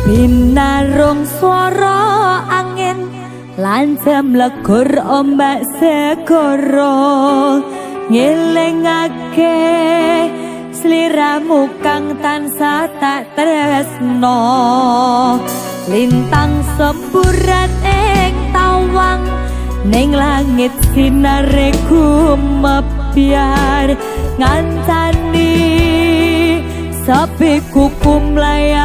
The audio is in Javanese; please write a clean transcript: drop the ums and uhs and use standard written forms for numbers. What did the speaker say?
Binarung swara angin lan jemlegur ombak segara, ngelingake sliramu kang tansah tak tresno. Lintang semburat ing tawang, ning langit sinare gumebyar, ngancani sepi kuku mlayang.